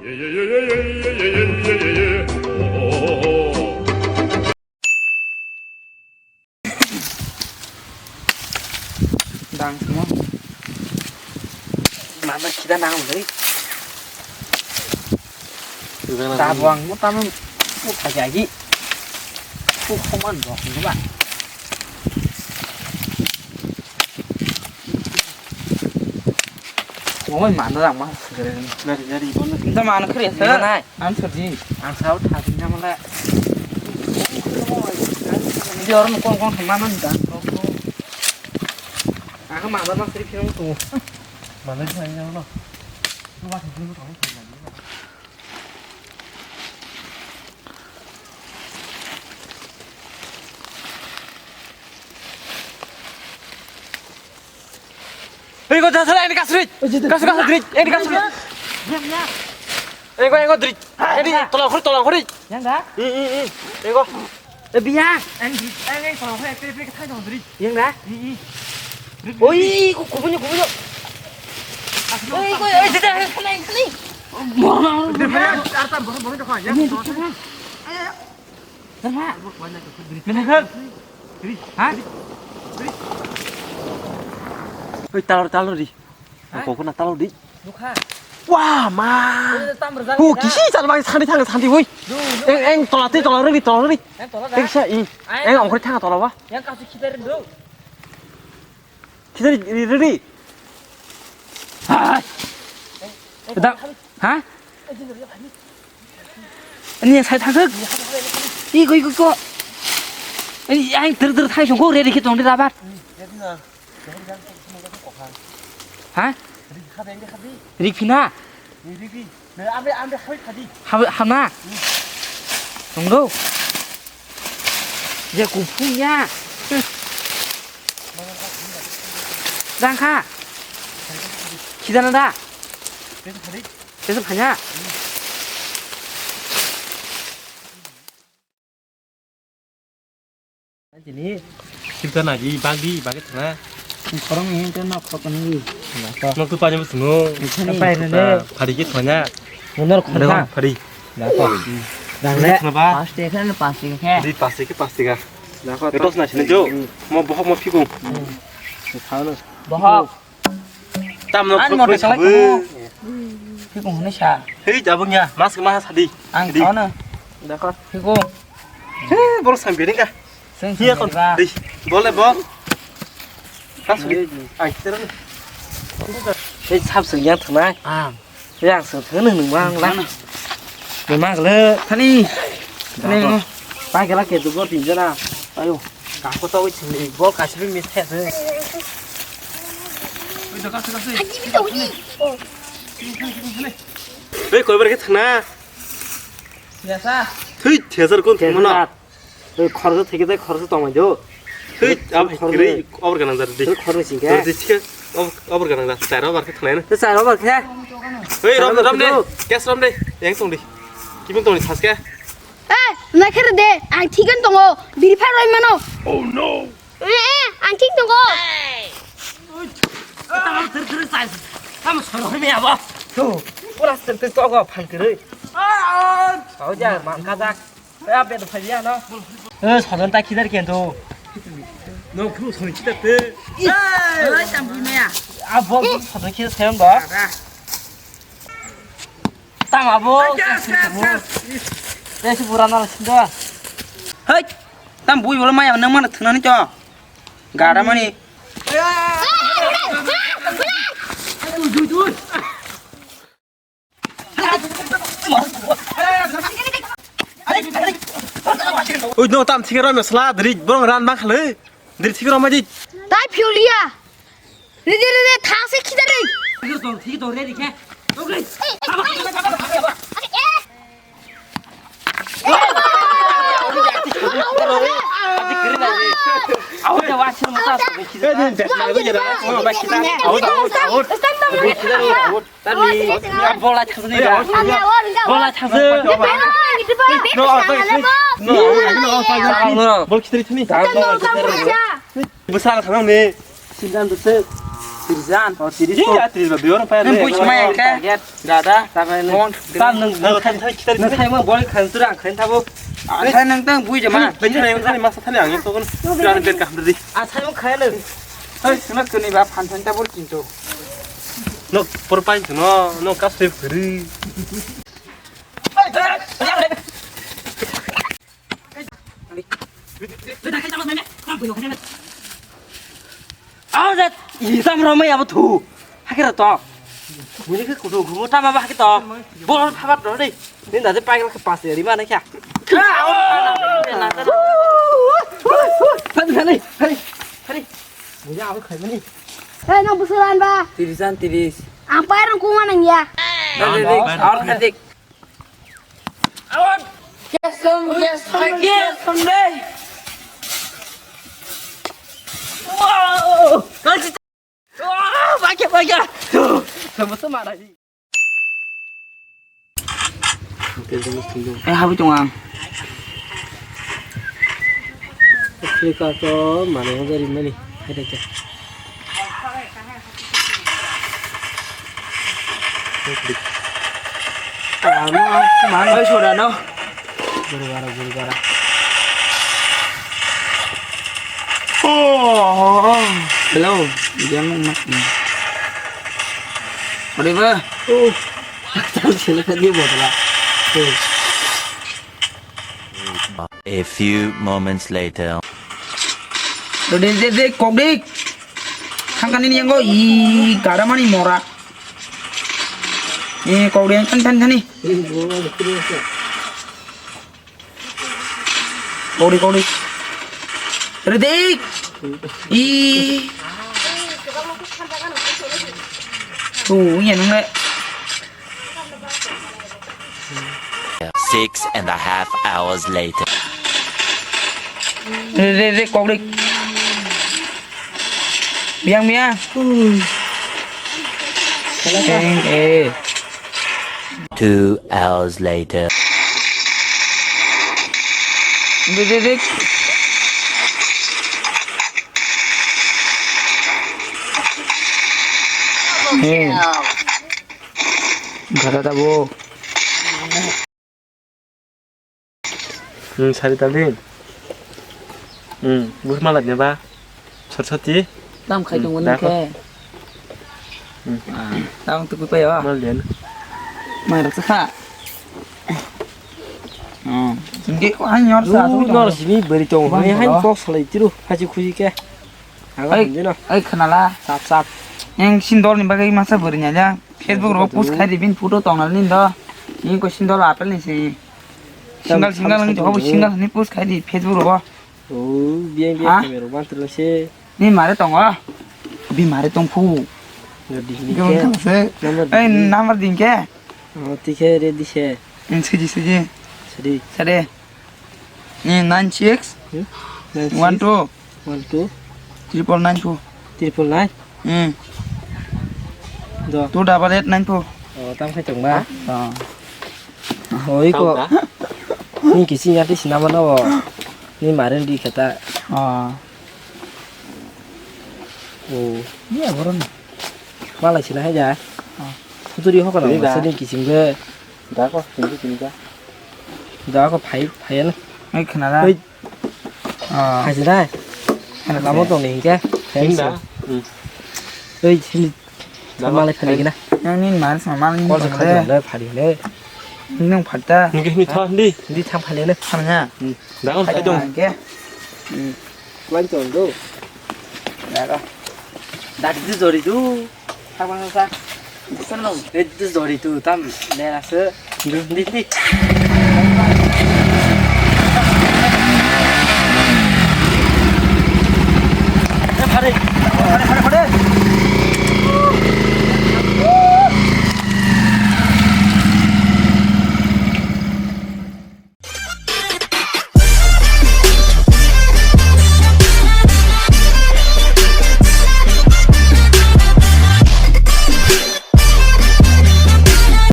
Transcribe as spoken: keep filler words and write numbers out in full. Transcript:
Dang semua. Mana kita nang beli? Tabuang mo tamo mo thajagi. Ko khoman rok ni ba. Oi, mana rang ma. Dari, dari, dari, mana kri sa? Mana? Ang sudi. Ang sao thajin na mala. Di orang kong kong sama man dan. Ang mana ma kri kri tu. Mana sa yang no. Tu ba thajin ko. Hei, ko jasa ini kasri. Kasri, kasri, ini kasri. Ego, ego, dri. Ini tolong khuri, tolong khuri. Yang dah? I, i, i. Ego. Eh, biya. Eng, eng, eng, tolong khuri, piri, piri, thai dong, dri. Yang dah? I, i. Oi, ku, kubunya, kubunya. Oi, oi, oi, dah, dah, kena, kena. Dri, dri, arta, borong, borong, dong, yang. Ini, dri, dri. Ayo, ayo. Dah, dah. Kena, kena. Dri. Hah? Dri. Oi, talor, talor, dri. Hah? Kok kena talor, dri. Nukha. Wah, ma. Ini tam berjalan. Ku, ya? Kisi, cara bagi sandi, thang, sandi, woi. Duh, duh. Eng, eng, tola, ti, tola, ri, tola, ri. Yang tola, dah? Eng, sa, i. Ai, eng, ongkori thang, tola, wah. Yang kasih kita rindu. Kita ready. Hai. Dah. Ha? Ini yang saya tangkap. Ih, kok, kok, kok. Ini yang ter ter thai sungguh ready kita di rabat. Ha? Rik phina. Hab-, hama. Nunggu. Ya kuphung ya. Jangkha. Khidana da. Tesa phanya. Sini. Kita nagi bagi bagi tengah. Korong ini kan nak kok ini. Nok tu panjang semua. Apa ini? Pari kita banyak. Benar kota. Pari. Dang le. Kenapa? Pasti kan pasti ke. Di pasti ke pasti ka. Dakho. Betos na sini jo. Mo bohok mo phikung. Thalo. Bohok. Tam no. An mo thok thok. Phikung ni sa. Hei jabung ya. Mas ke mas hadi. Ang thao na. Dakho. Phikung. He borok sam bini ka. Seng. Hiya kon. Di. Bole bo. Kasuri. Ang kira. Hei sab seng yang thanai. Ang. Yang seng thang nung nung mang la. Nung mang le. Thani. Thani. Pai kala ke tu bor tin jana. Ayo. Ka ko to sing ni bol ka sibi mi the se. Oi, da ka se ka se. Hei, koi bar ke thana. Ya sa. Thui, thezar kon thuma na. Oi, khoroksa theke tai khoroksa tongmai do. Thwi, abo khoroksa. Kwrwi, obor ganang jar di. Oi, khoroksa singkhe. Jar di thike, ob-, obor ganang jar. Chairo bar khe thwnai na. Te chairo bar khe. Oi, rom, rom de. Kes rom de. Yang tong di. Kibin tong di thas khe. Eh, na khere de. Ang thikan tongo. Biri phar roi mano. Oh no. Eh, eh, ang thik tongo. Tam thir thir sai. Tam soro me abo. Tu, pura thir thir to go phan kwrwi. Au ja, man ka jak. Eh, abe to phai ya no. Eh, sadan ta khidar ken to. No, khu soni khidar te. Oi, tam bui me ya. Abo sadan khidar sen ba. Tam abo. Yes, yes, yes. Esi pura na sinda. Hei, tam bui bolo maya nang mana thunani to. Gada mani. Ui, no, tam thik rw mesla, dri, borong ran bang khalwi. Dri thik rw ma di. Tai phiulia. Rede, rede, thang se khida dei. Thik dong, thik dong, ready khe. Okay. Aw, de wa sir mata. Aw, aw, aw. Tani, ya bola changsa ni da. Bola changsa. No, no, no, no. Bol khitri thani. Bwsal khana ni. Sindan bwsal. Tirijan. Oh, tiris. Iya, tiris ba biar apa? Nang buis mai ke. Dada, sampai nang. Tam nang nang kan thai kita. Nang thai mau boleh kan tu rang kan tabu. Asal nang tang buis jema. Bini thai thai masa thai ang itu kan. Jangan biar kah beri. Asal mau kaya nang. Hei, nang kuni ba phan phan tabu cintu. Nok perpan tu no, nok kas tu beri. Aw, jat, i sam ro mai abo thu. Hakhe ro to. Muni khe kutu gumo tama ba hakhe to. Bol phabat ro dei. Ni da de paigel khe pas ri ma na kya. Phani, phani, phani, phani. Muni abo khai mani. Hei, nang busulan ba? Tirisan, tiris. Ang pairang kunga nang ya. Dek, dek, dek. Aur khadik. Awan. Yes, um, yes, um, yes, um, deh. Wow. Wow, pakai, pakai. Tuh, sama-sama lagi. Eh, habis dong, Ang. Afrika to mana yang dari mana? Ada aja. Tama, mana? Oi, sudah no. Guru gara, guru gara. Oh, hello. Jangan mak. Ada apa? Oh. Tahu sila kan dia buat apa? Tuh. A few moments later. Dek, dek, dek, kok dek. Thangkani ni yango i gadamani mora. Eh, kok dek, thani, thani, thani. Kok dek, kok dek. Dek, dek. I. Tuh, iya nang le. Six and a half hours later. Re, re, re, kok re. Biang, biang. Eng, eh. Two hours later. Re, re, re. Eh. Gada da bo. Hmm, sari tali. Hmm, bus malai ne ba. Sor soti. Tam khai tong da ko. Ke. Hmm. Ah, tam tu pai ba. Mal den. Mai rak kha. Oh, jingge ko han yor sa. Nor sini beri tong. Hai han kok salai tiru. Haji khuji ke. Ai, ai, khnala, sap, sap. Yang sindol ni bagwi masa bwrwi nya, Facebook ro post khai di, bini photo tong nani do. Ni ko sindol apple ni se. Single, single ni jobo single ni post khai di Facebook ro. Oh, biang biang camera ban tu se. Ni mare tongo. Bi mare tong phu. Number di ni ke. Ai, number di ke. Oh, tikhe ready se. Siji, siji. Sadi. Sadi. Ni nine six. Hmm? Nine six. One two. One two. Triple nine two. Triple nine. Hmm. Do. Two double eight nine four. Oh, tam khai tong ba. Oh. Oh, iko. Ni kisi nyati sinama na bo. Ni maren di kata. Oh. Oh. Ni aboron. Malai sina hai ja. Oh. Kuturi hokana. Sini kising be. Da ko, tini tini ka. Da ko phai, phai na. Ai khna da. Oi. Ah. Phai da. Khna da. Lamo tong ni ke. Tini da. Hmm. Oi, tini. Da ko. Malai phai na. Yang ni mar sa mal ni. Kol sa khai da phai le. Nung phai da. Nung ke ni tha di. Di tham phai le. Tham nya. Hmm. Da ko phai dong. Ke. Hmm. Kuan chong do. Dara. Dak di jori du. Thang bang sa. Bukan lo. Eh, di jori tu tam le na se. Di di.